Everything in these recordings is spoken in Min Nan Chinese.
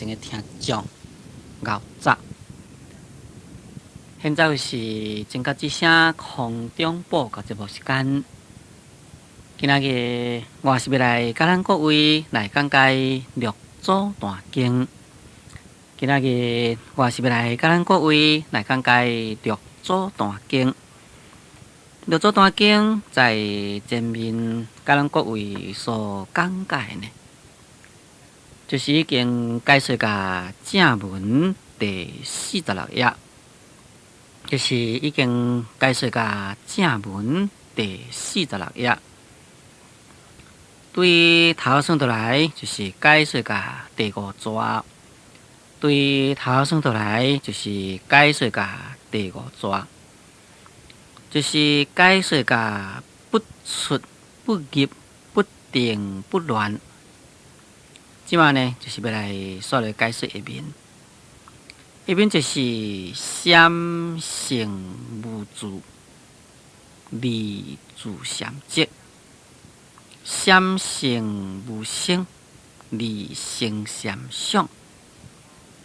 前的聽眾𠢕早。現在是正覺之聲空中報告節目時間。今仔日我是欲來佮咱各位來講解六祖壇經。今仔日我是欲來佮咱各位來講解六祖壇經。六祖壇經在前面佮咱各位所講解呢，就是已經解說到正文第46頁，就是已經解說到正文第四十六頁。對頭算倒來，就是解說到第五逝。對頭算倒來，就是解說到第五逝。就是解說甲不出不入不定不亂。這馬呢，就是欲來煞來解說下面。下面就是禪性無住，離住禪寂；禪性無生，離生禪想。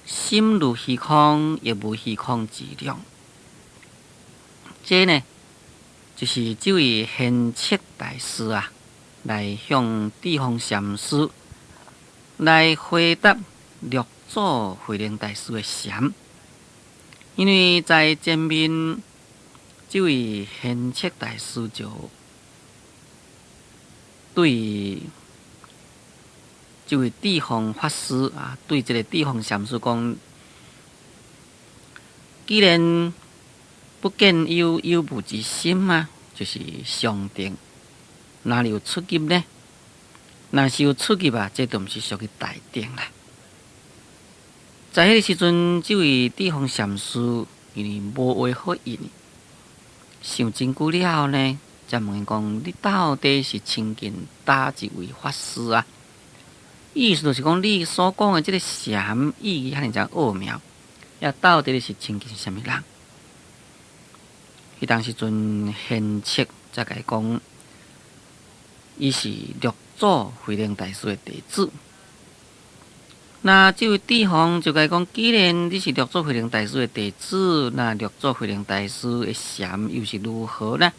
心如虛空，亦無虛空之量。這呢，就是這位玄徹大師啊，來向智峰禪師來回答六祖慧能大師的禪。因為在前面，這位玄徹大師就對這位智峰法師啊，對這個智峰禪師講，既然不見有有無之心啊，就是上定，哪裡有出入呢？若是有出入啊，這就毋是屬於大定啦。在彼個時陣，這位智峰禪師因為無話好應，想真久了後呢，才問伊講：你到底是親近佗一位法師啊？意思就是講，你所講的這個禪意義遐爾濟奧妙，也到底是親近啥物人？彼當時陣，玄徹才共伊講，伊是六祖慧能大師的弟子。那這位智峰就共伊講，既然你是六祖慧能大師的弟子，那六祖慧能大師的禪又是如何呢？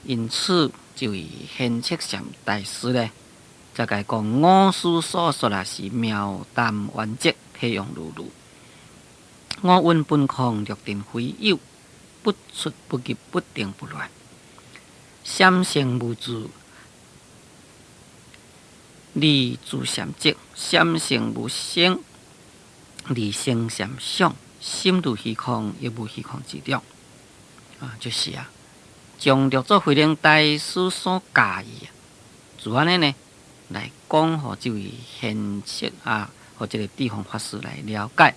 因此，這位玄徹禪大師呢，才共伊講，我師所說啊是妙澹圓寂，體用如如。五蘊本空，六塵非有，不出不入，不定不亂，禪性無住，離住禪寂；禪性無生，離生禪想。心如虛空，亦無虛空之量。啊，就是啊，將六祖慧能大師所教伊啊，就按呢呢來講，予這位玄徹啊，予這個智峰法師來了解。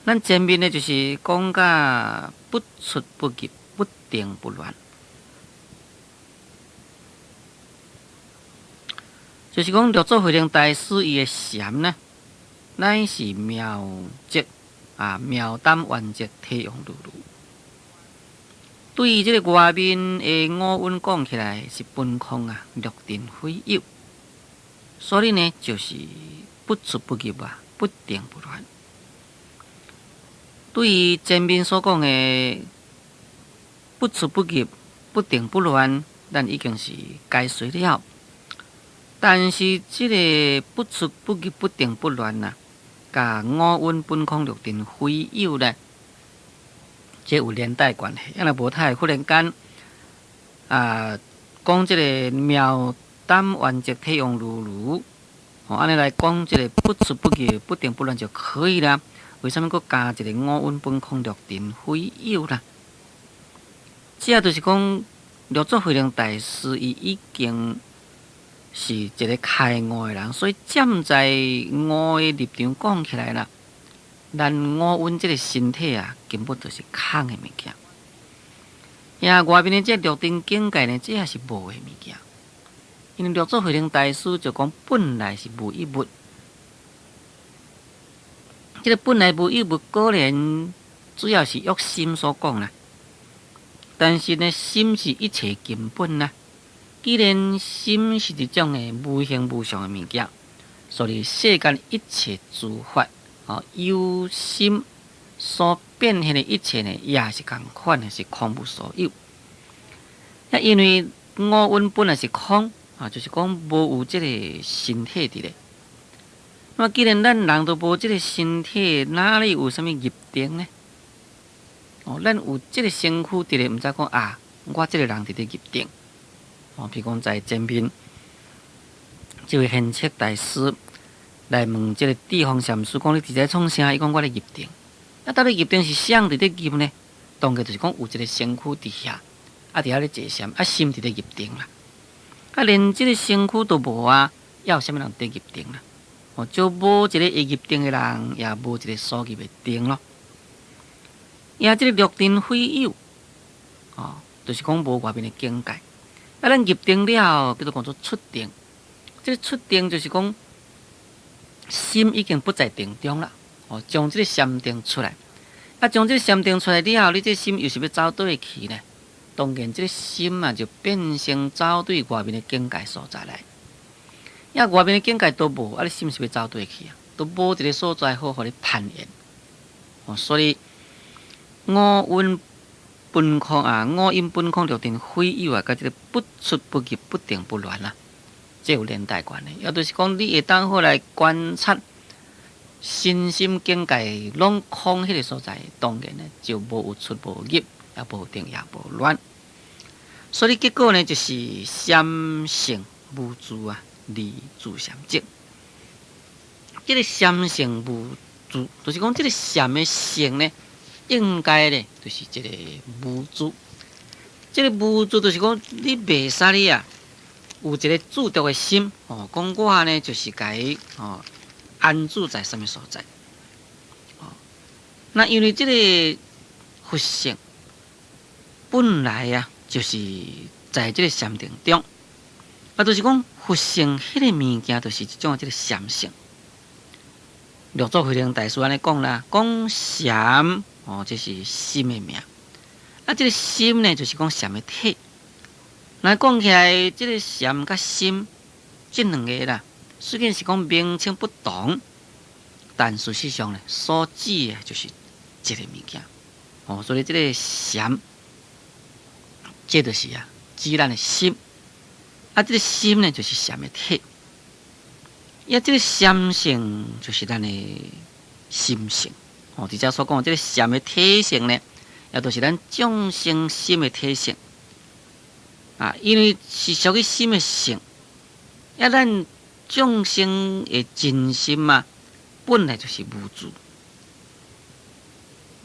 咱前面呢，就是講甲不出不入，不定不亂，就是講六祖慧能大師伊的禪呢，乃是妙寂啊，妙澹圓寂，體用如如。對於這個外面的五蘊講起來是本空啊，六塵非有，所以呢，就是不出不入啊，不定不亂。對於前面所講的不出不入、不定不亂，咱已經是解說了。但是這個不出不入、不定不亂啊，佮五蘊本空六塵非有呢，這有連帶關係。啊若無太忽然間啊，講這個妙澹圓寂體用如如，吼，按呢來講這個不出不入、不定不亂就可以啦。為啥物閣加一個五蘊本空六塵非有啦？這就是講六祖慧能大師伊已經是一個開悟的人，所以站在悟的立場講起來啦，咱五蘊這個身體啊，根本就是空的物件。呀，外面的這六塵境界呢，這也是無的物件。因為六祖慧能大師就講，本來是無一物。這個本來無一物，果然主要是約心所講啦。但是呢，心是一切根本啦。既然心是一種的無形無相的物件，所以世間一切諸法，哦，由心所變現的一切呢，也是仝款的，是空無所有。啊，因為五蘊本來是空，啊，就是講無有這個身體佇咧。那麼既然咱人都無這個身體，哪裡有啥物入定呢？哦，咱有這個身軀佇咧，毋知講啊，我這個人佇咧入定。哦，譬如講在前面，這位玄策大師來問這個智方禪師講：你佇咧創啥？伊講我咧入定。啊，到底入定是啥佇咧入呢？當然就是講有一個身軀佇遐，啊，佇遐咧坐禪，啊，心佇咧入定啦。啊，連這個身軀都無啊，猶有啥物人佇入定啦？哦，就無一個會入定的人，也無一個所入的定咯。也這個六塵非有，哦，就是講無外面的境界。啊，咱入定了，叫做講做出定。這個出定就是講心已經不在定中啦，哦，將這個禪定出來。啊，將這個禪定出來了後，你這個心又是欲走佗位去呢？當然，這個心啊就變成走對外面的境界所在來。啊，外面的境界都無，啊，你心是欲走佗位去啊？都無一個所在好予你攀緣。哦，所以五蘊本空啊，五陰本空，六塵非有啊，佮這個不出不入、不定不亂啊，這有連帶關係。也就是講，你會當好來觀察身心境界攏空彼個所在，當然呢就無有出無入，也無定也無亂。所以結果呢，就是禪性無住啊，離住禪寂。這個禪性無住，就是講這個禪的性呢，應該呢，就是這個無住。這個無住就是講你袂使你啊，有一個執著的心哦，講我呢就是共伊哦安住在啥物所在。哦，那因為這個佛性本來啊，就是在這個禪定中，啊，就是講佛性彼個物件，就是一種這個禪性。六祖慧能大師按呢講啦，講禪哦，這是心的名。啊，這個心呢，就是講禪的體。來講起來，這個禪佮心這兩個啦，雖然是講名稱不同，但事實上呢，所指的就是一個物件。哦，所以這個禪，這就是啊，指咱的心。啊，這個心呢，就是禪的體。啊，這個禪性就是咱的心性。哦，佇遮所講，這個禪的體性呢，也就是咱眾生心的體性。啊，因為是屬於心的性，啊，咱眾生的真心啊，本來就是無住。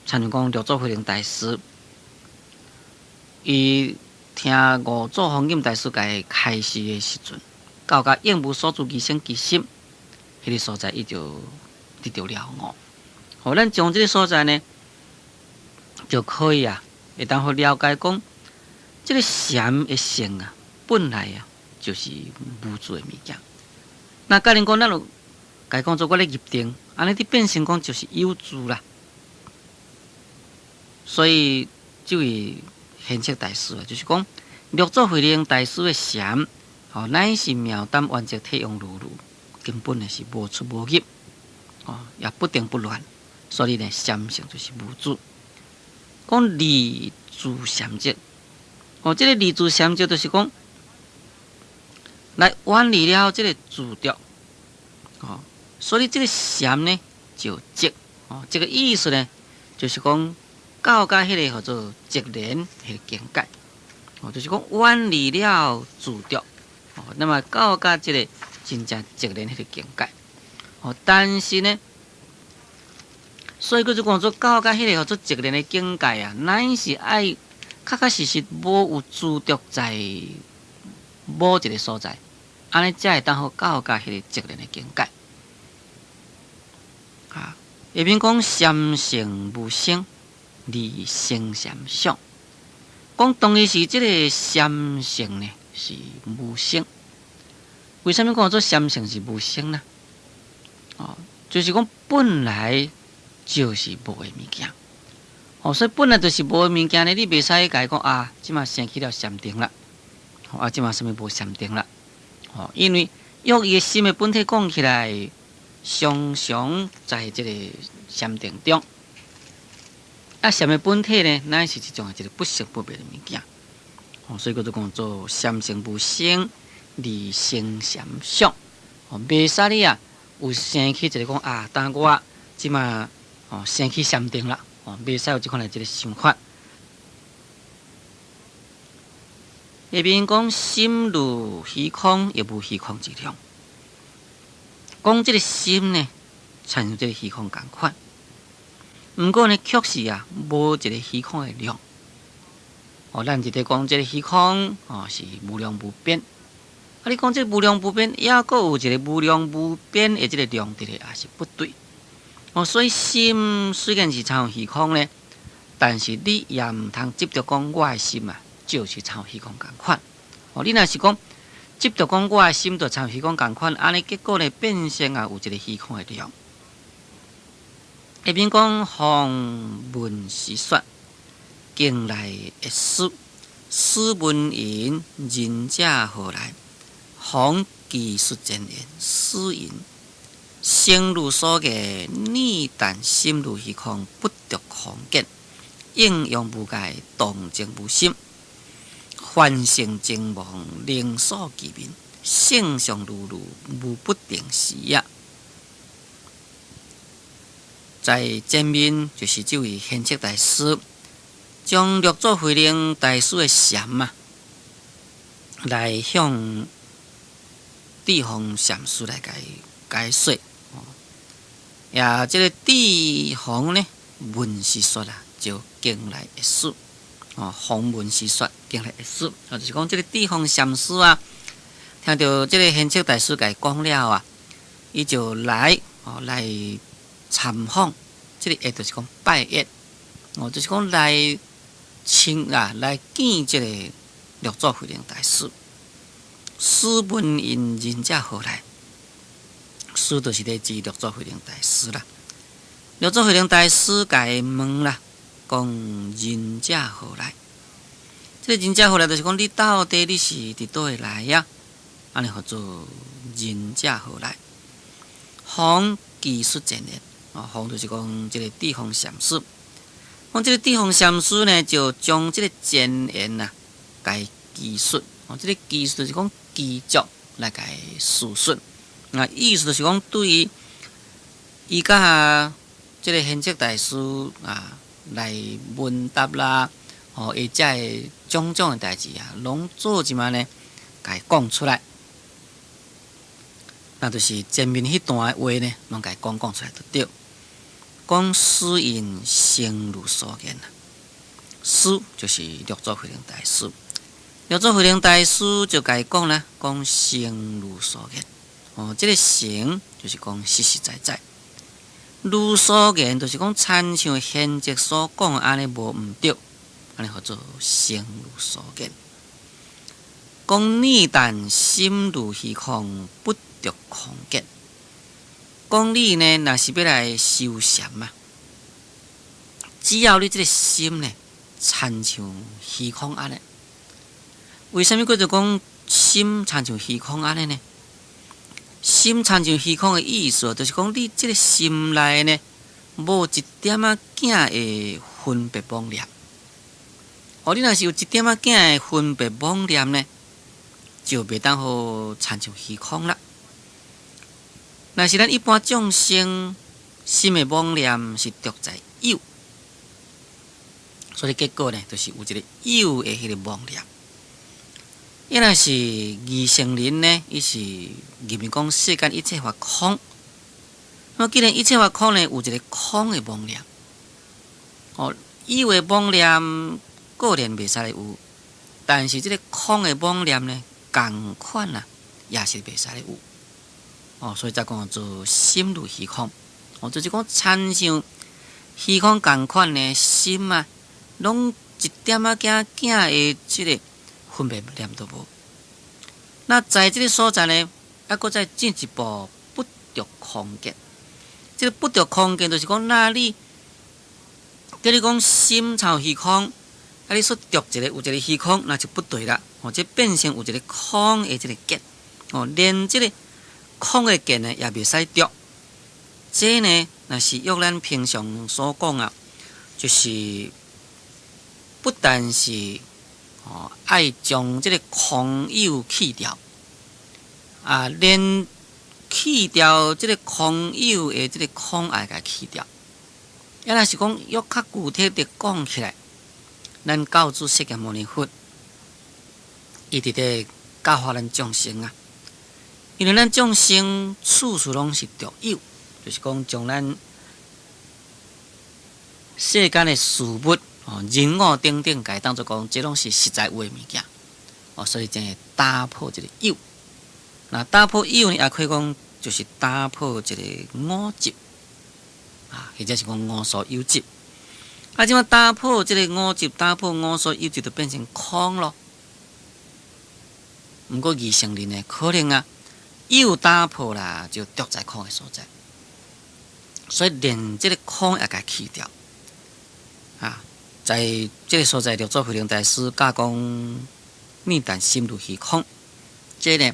親像講六祖慧能大師，伊聽五祖弘忍大師共伊開示的時陣，到甲應無所住而生其心，彼個所在，伊就得著了悟。予咱從這個所在呢，就可以啊，會當予了解講，這個禪的性啊，本來啊就是無住的物件。那假如講咱有共伊講做我咧入定，按呢你變成講就是有住啦。所以這位玄策大師啊，就是講六祖慧能大師的禪，哦，乃是妙澹圓寂體用如如，根本呢是無出無入，哦，也不定不亂，所以呢，禪性就是無住。講離住禪寂，哦，這個離住禪寂就是講來遠離了這個執著，哦，所以這個禪呢就寂，哦，這個意思呢就是講到佮彼個叫做寂然彼個境界，哦，就是講遠離了執著，哦，那麼到佮這個真正寂然彼個境界，哦，但是呢，所以閣就講做到佮彼個叫做寂然的境界啊，乃是愛確確實實無有執著在某一個所在，按呢才會當好到佮彼個寂然的境界。啊，下面講禪性無生，離生禪相。講當時是這個禪性呢是無生。為啥物講做禪性是無生呢？哦，就是講本來就是無的物件。哦，所以本來就是無的物件呢，你袂使共伊講啊，這馬生起了禪定啦，啊，這馬啥物無禪定啦。哦，因為用伊的心的本體講起來，常常在這個禪定中。啊，禪的本體呢，乃是一種一個不生不滅的物件。哦，所以叫做講做禪性無生，離生禪相。哦，袂使你啊，有生起一個講啊，當我這馬哦生起禪定啦，哦，袂使有這款的這個想法。下面講心如虛空，亦無虛空之量。講這個心呢，親像這個虛空仝款。毋過呢，確實啊，無一個虛空的量。哦，咱直咧講這個虛空哦，是無量無邊。啊，你講這個無量無邊，抑閣有一個無量無邊的這個量佇咧，也是不對。哦，所以心雖然是親像虛空呢，但是你也毋通執著講我的心啊，就是親像虛空仝款。哦，你若是講執著講我的心就親像虛空仝款，按呢結果呢，變成啊有一個虛空的量。下面講訪問師說，經來謁師，師問云：仁者何來？訪記述前言，師云：誠如所言，念但心如虛空，不著空見，應用無礙，動靜無心，凡聖真妄，能所其名，性相如如，無不定時也。在前面就是這位賢策大師，將六祖慧能大師的禪啊，來向智弘禪師來解說。也這個智弘呢，問師說啊，就經來謁師。哦，訪問師說經來謁師，就是講這個智弘禪師啊，聽著這個賢策大師共伊講了啊，伊就來哦來參訪，這個謁就是講拜謁，哦，就是講來親啊來見這個六祖慧能大師。師問云仁者何來？師就是咧指六祖慧能大師啦。六祖慧能大師共伊問啦，講仁者何來？這個仁者何來，就是講你到底你是佇佗位來呀？按呢號做仁者何來？訪記述前言，哦，訪就是講這個智弘禪師，講這個智弘禪師呢，就將這個前言啊，共伊記述，哦，這個記述就是講記錄來共伊敘述，那意思就是講對於伊佮這個賢策大師啊來問答啦，哦，或者會種種的代誌啊，攏做一馬呢，共伊講出來。那就是前面彼段的話呢，攏共伊講講出來就對。講師云誠如所言啊，師就是六祖慧能大師。六祖慧能大師就共伊講啦，講誠如所言。哦，這個誠就是講實實在在，如所言就是講親像賢策所講按呢無毋對，按呢號做誠如所言。講念但心如虛空，不著空見。講你呢，若是欲來修禪啊，只要你這個心呢，親像虛空按呢。為啥物叫做講心親像虛空按呢呢？心親像虛空的意思，就是講你這個心內呢，無一點仔仔的分別妄念。哦，你若是有一點仔仔的分別妄念呢，就袂當好親像虛空啦。若是咱一般眾生心的妄念是著在有，所以結果呢，就是有一個有的彼個妄念。伊若是二乘人呢，伊是認為講世間一切法空。那麼既然一切法空呢，有一個空的妄念。哦，有的妄念固然袂使有，但是這個空的妄念呢，仝款啊，也是袂使有。哦，所以才講做心如虛空。哦，就是講親像虛空仝款的心啊，攏一點仔仔仔的這個分別念都無。那在這個所在呢，猶閣再進一步不著空見。這個不著空見，就是講，若你叫你講心親像虛空，啊，你所著一個有一個虛空，那就不對啦。哦，這變成有一個空的這個見。哦，連這個。空的見呢，也袂使著。這呢，若是用咱平常所講啊，就是不但是哦，愛將這個空有去掉，啊，連去掉這個空有的這個空也共去掉。啊，若是講欲較具體的講起來，咱教主釋迦牟尼佛，伊佇咧教化咱眾生啊，因為咱眾生處處攏是著有，就是講將咱世間的事物哦，人我等等，共伊當做講，這攏是實在有的物件哦，所以才會打破這個有。那打破有呢，也可以講就是打破這個我執啊，或者是講我所有執。啊，這馬打破這個我執，打破我所有執，就變成空咯。毋過二乘人呢，可能啊，有打破啦，就著在空的所在，所以連這個空也共去掉。啊，在這個所在，六祖慧能大師教講，念但心如虛空，這呢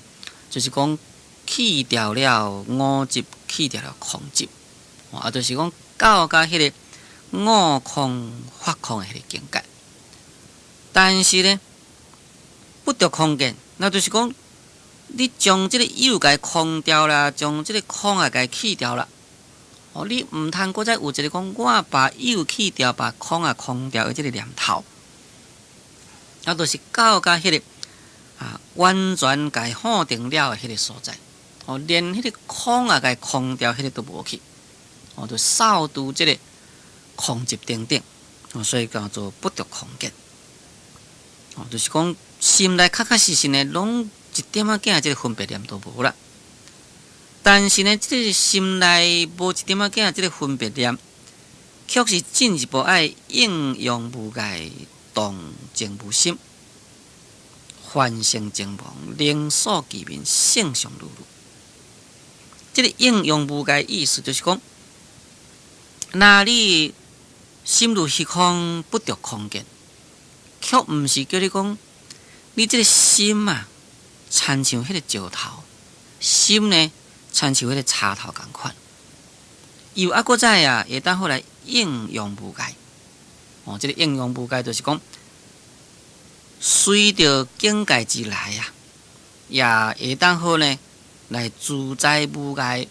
就是講去掉了我執，去掉了空執，啊，就是講到佮彼個我空法空的彼個境界。但是呢，不著空見，那就是講你將這個有共空掉啦，將這個空也共去掉啦。哦，你毋通閣再有一個講，我把有去掉，把空也空掉的這個念頭，啊，就是到佮彼個啊，完全共否定了的彼個所在。哦，連彼個空也共空掉，彼個都無去。哦，就掃除這個空執等等。哦，所以叫做不著空見。哦，就是講心內確確實實呢，攏一點仔仔這個分別念都無啦。但是呢，這個心內無一點仔仔這個分別念，卻是進一步愛應用無礙，動靜無心，凡聖淨妄，靈所其面，性相如如。這個應用無礙意思就是講，若你心如虛空，不著空見，卻毋是叫你講，你這個心啊，親像彼個石頭，心呢，親像彼個柴頭仝款，又猶閣再啊，會當好來應用無礙。哦，這個應用無礙就是講，隨著境界之來啊，也會當好呢來自在無礙，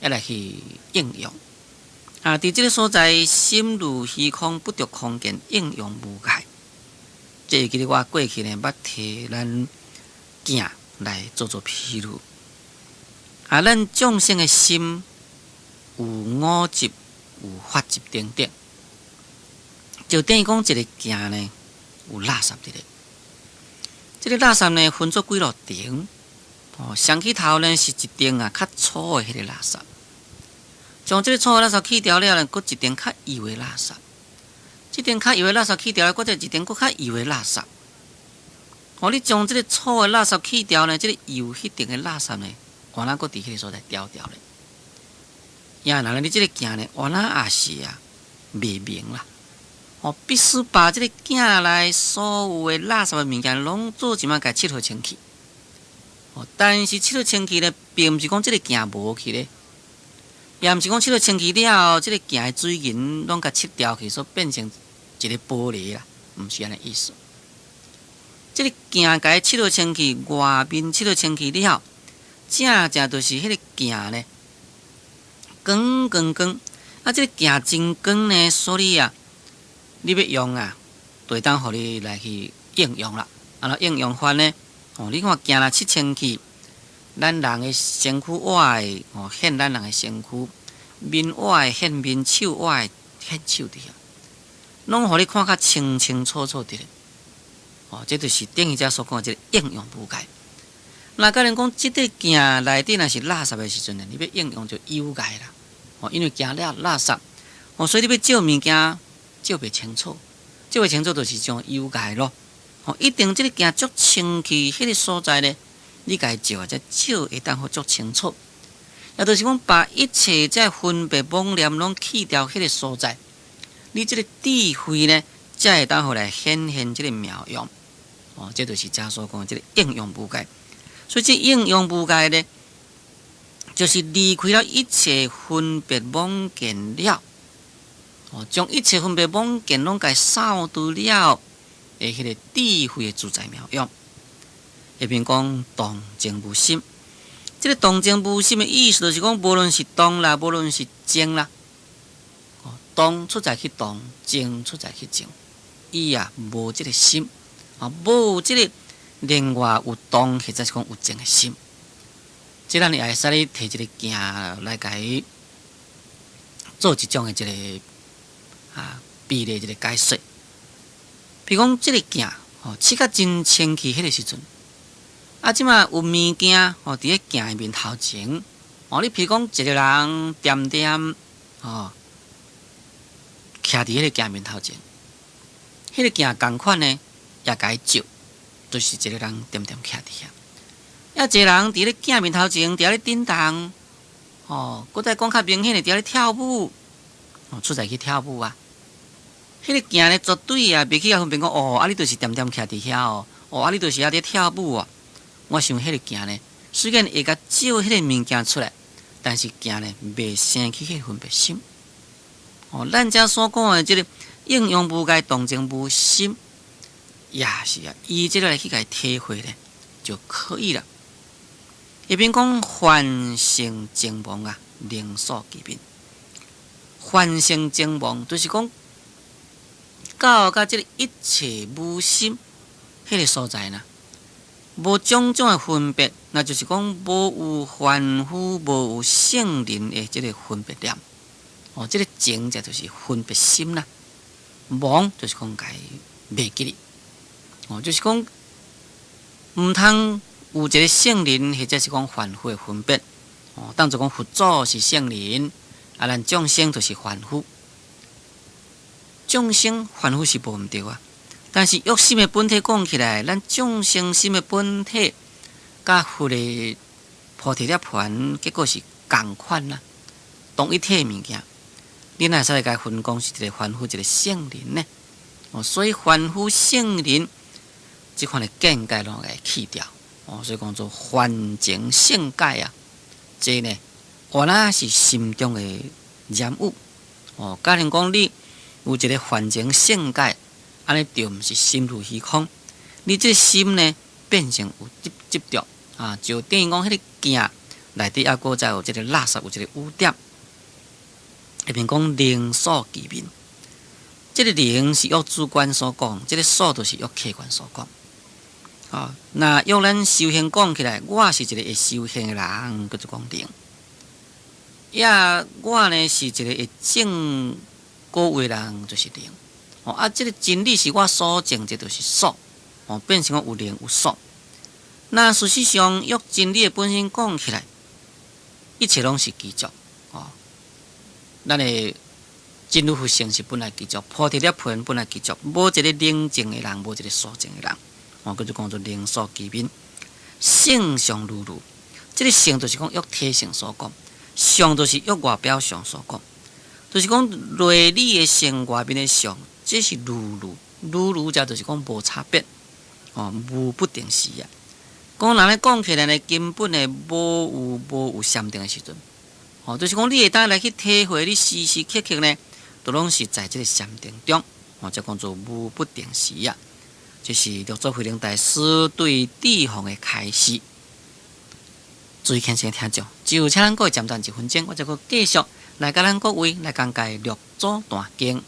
猶來去應用。啊，佇這個所在，心如虛空，不著空見，應用無礙。這會記得我過去呢，捌提咱鏡來做做譬喻。啊，咱眾生的心有我執、有法執等等，就等於講一个鏡呢，有垃圾佇咧。這个垃圾呢，分做幾落層。哦，上起頭呢是一層啊較粗的彼個垃圾，將這个粗的垃圾去掉了呢，閣一層較幼的垃圾。這層較幼的垃圾去掉了，閣再一層閣較幼的垃圾。哦，你將這个粗的垃圾去掉呢，這个幼彼層的垃圾呢，原來閣佇彼个所在牢牢咧。也若你這个鏡呢，原來也是啊袂明啦。哦，必須把這个鏡內所有的垃圾的物件，攏做一擺共拭予清氣。哦，但是拭予清氣呢，並毋是講這个鏡無去咧，也毋是講拭予清氣了後，這个鏡的水銀攏共拭掉去，所以變成一个玻璃啦，毋是按呢意思。這个鏡共伊拭予清氣，外面拭予清氣了後，正正就是彼个鏡呢，光光光。啊，這个鏡真光呢，所以啊，你欲用啊，就會當予你來去應用啦。啊，怎應用法呢？哦，你看鏡若拭清氣，咱人的身軀倚的哦，現咱人的身軀，面倚的現面，手倚的現手佇遐，攏予你看較清清楚楚佇咧。哦，這就是等於遮所講的這个應用無礙。若假如講這個鏡內底若是垃圾的時陣呢，你欲應用就有礙啦。哦，因為驚了垃圾，哦，所以你欲照物件照袂清楚，照袂清楚就是種有礙咯。哦，一定這个鏡足清氣，彼個所在呢，你共伊照啊，才照會當予足清楚。也就是講，把一切這分別妄念攏去掉，彼個所在，你這个智慧呢，才會當予來顯現這个妙用。哦，這就是遮所講的這个應用無礙。所以這應用無礙呢，就是離開了一切分別妄見了，哦，將一切分別妄見攏共掃除了的彼个智慧的自在妙用。下面講動靜無心，這个動靜無心的意思就是講，無論是動啦，無論是靜啦，哦，動出在去動，靜出在去靜，伊啊無這个心，啊，無這个另外有動或者是講有靜的心。這咱也會使你提一个鏡來共伊做一種的這个比例，這个解說。比如講，這个鏡吼，拭甲真清氣彼个時陣，啊，這馬有物件吼，佇咧鏡的面頭前，哦，你譬如講一个人恬恬吼，徛佇彼个鏡面頭前，彼个鏡仝款呢，也共伊照，就是一个人恬恬徛佇遐。啊，一个人佇咧鏡面頭前，佇遐咧振動，吼，閣再講較明顯的，佇遐咧跳舞，哦，出來去跳舞啊。彼个鏡咧絕對啊，袂去共分辨講，哦，啊，你就是恬恬徛佇遐哦，哦，啊，你就是遐咧跳舞哦。我想彼个鏡呢，雖然會共照彼个物件出來，但是鏡呢袂生起彼个分別心。哦，咱遮所講的這个應用無礙，動靜無心，也是啊，以這个來去共體會咧就可以了。一邊講凡聖情妄啊，靈所其變。凡聖情妄就是講到佮這个一切無心彼个所在呢，無種種的分別，那就是講無有凡夫、無有聖人的這个分別念。哦，這个情這就是分別心啦，妄就是講共伊袂記哩。哦，就是講毋通有一个聖人或者是講凡夫的分別。哦，當作講佛祖是聖人，啊，咱眾生就是凡夫。眾生凡夫是無毋對啊，但是欲心的本體講起來，咱眾生心的本體，佮佛的菩提涅槃結果是仝款啦，同一體的物件。你哪會使來共分講是一个凡夫，一个聖人呢？哦，所以凡夫聖人這款的見解攏會去掉。哦，所以講做凡情聖解啊，這呢，原來是心中的染污。哦，假如講你有一个凡情聖解，按呢就毋是心如虛空。你這心呢，變成有執著啊，就等於講彼个鏡內底猶閣再有這个垃圾，有一个污點。下面講靈所其面，這个靈是用主觀所講，這个所就是用客觀所講。啊，那用咱修行講起來，我是一个會修行的人，叫做講靈。也我呢是一个會證果位的人，就是靈。哦，啊，這个真理是我所證，這就是所。哦，變成講有靈有所。那事實上，用真理的本身講起來，一切攏是具足。哦，咱的真如佛性是本來具足，菩提涅槃本來具足，無一个能證的人，無一个所證的人。哦，叫做講做靈所其面，性相如如。這个性就是講用體性所講，相就是用外表相所講，就是講內裡的性，外面的相，這是如如，如如者就是講無差別，哦，無不定時啊。講人咧講起來呢，根本的無有禪定的時陣，哦，就是講你會當來去體會，你時時刻刻呢，都攏是在這个禪定中，哦，這講做無不定時啊。這是六祖慧能大師對智鳳的開示。注意聽先聽眾，就請咱各位暫停一分鐘，我再閣繼續來佮咱各位來講解六祖壇經。